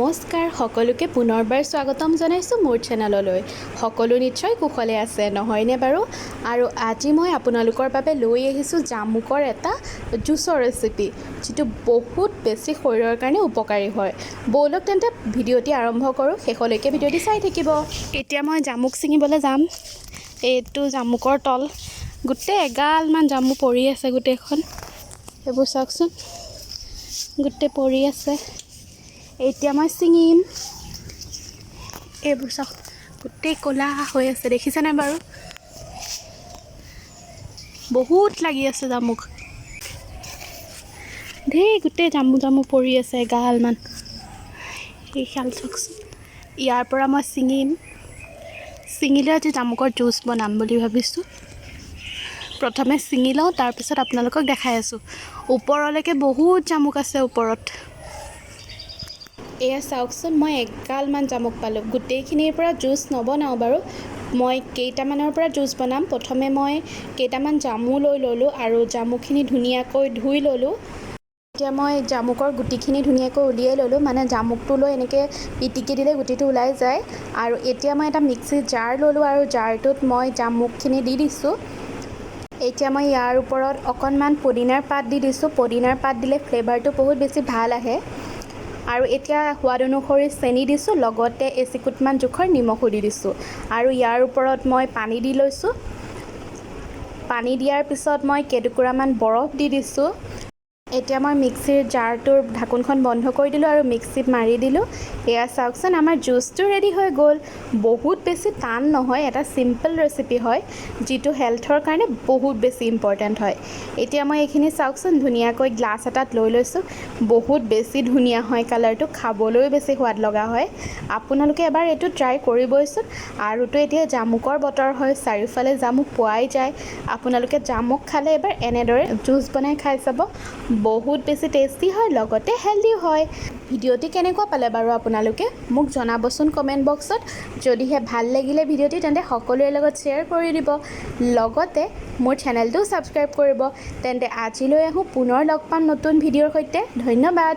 নমস্কাৰ, সকলোকে পুনৰবাৰ স্বাগতম জনাইছোঁ মোৰ চেনেললৈ। সকলো নিশ্চয় কুশলে আছে, নহয়নে বাৰু? আৰু আজি মই আপোনালোকৰ বাবে লৈ আহিছোঁ জামুকৰ এটা জুচৰ ৰেচিপি, যিটো বহুত বেছি শৰীৰৰ কাৰণে উপকাৰী হয়। ব'লক তেন্তে, ভিডিঅ'টি আৰম্ভ কৰোঁ। শেষলৈকে ভিডিঅ'টি চাই থাকিব। এতিয়া মই জামুক ছিঙিবলৈ যাম। এইটো জামুকৰ তল, গোটেই এগালমান জামু পৰি আছে। গোটেইখন এইবোৰ চাওকচোন, গোটেই পৰি আছে। এতিয়া মই ছিঙিম। এইবোৰ চাওক, গোটেই ক'লা হৈ আছে, দেখিছেনে বাৰু? বহুত লাগি আছে জামুক, ধেৰ গোটেই জামু জামু পৰি আছে এগালমান। এইখাল চাওকচোন, ইয়াৰ পৰা মই ছিঙিম। ছিঙিলে আজি জামুকৰ জুচ বনাম বুলি ভাবিছোঁ। প্ৰথমে ছিঙি লওঁ, তাৰপিছত আপোনালোকক দেখাই আছোঁ। ওপৰলৈকে বহুত জামুক আছে ওপৰত। এয়া চাওকচোন, মই এগালমান জামুক পালোঁ। গোটেইখিনিৰ পৰা জুচ নবনাওঁ বাৰু, মই কেইটামানৰ পৰা জুচ বনাম। প্ৰথমে মই কেইটামান জামু লৈ ল'লোঁ আৰু জামুখিনি ধুনীয়াকৈ ধুই ল'লোঁ। এতিয়া মই জামুকৰ গুটিখিনি ধুনীয়াকৈ উলিয়াই ল'লোঁ, মানে জামুকটো লৈ এনেকৈ পিটিকি দিলে গুটিটো ওলাই যায়। আৰু এতিয়া মই এটা মিক্সিৰ জাৰ ল'লোঁ আৰু জাৰটোত মই জামুকখিনি দি দিছোঁ। এতিয়া মই ইয়াৰ ওপৰত অকণমান পদিনাৰ পাত দি দিছোঁ। পদিনাৰ পাত দিলে ফ্লেভাৰটো বহুত বেছি ভাল আহে। আৰু এতিয়া সোৱাদ অনুসৰি চেনি দিছোঁ, লগতে এচিকুটমান জোখৰ নিমখো দি দিছোঁ। আৰু ইয়াৰ ওপৰত মই পানী দি লৈছোঁ। পানী দিয়াৰ পিছত মই কেইটুকুৰামান বৰফ দি দিছোঁ। এতিয়া মই মিক্সিৰ জাৰটোৰ ঢাকোনখন বন্ধ কৰি দিলোঁ আৰু মিক্সিত মাৰি দিলোঁ। এয়া চাওকচোন, আমাৰ জুচটো ৰেডি হৈ গ'ল। বহুত বেছি টান নহয়, এটা চিম্পল ৰেচিপি হয়, যিটো হেল্থৰ কাৰণে বহুত বেছি ইম্পৰ্টেণ্ট হয়। এতিয়া মই এইখিনি চাওকচোন, ধুনীয়াকৈ গ্লাছ এটাত লৈ লৈছোঁ। বহুত বেছি ধুনীয়া হয় কালাৰটো, খাবলৈও বেছি সোৱাদ লগা হয়। আপোনালোকে এবাৰ এইটো ট্ৰাই কৰিবইচোন। আৰুতো এতিয়া জামুকৰ বতৰ হয়, চাৰিওফালে জামুক পোৱাই যায়। আপোনালোকে জামুক খালে এবাৰ এনেদৰে জুচ বনাই খাই চাব। বহুত বেছি টেষ্টি হয়, লগতে হেল্ডিও হয়। ভিডিঅ'টি কেনেকুৱা পালে বাৰু আপোনালোকে মোক জনাবচোন কমেণ্ট বক্সত। যদিহে ভাল লাগিলে ভিডিঅ'টি, তেন্তে সকলোৰে লগত শ্বেয়াৰ কৰি দিব, লগতে মোৰ চেনেলটোও ছাবস্ক্ৰাইব কৰিব। তেন্তে আজিলৈ আহোঁ, পুনৰ লগ পাম নতুন ভিডিঅ'ৰ সৈতে। ধন্যবাদ।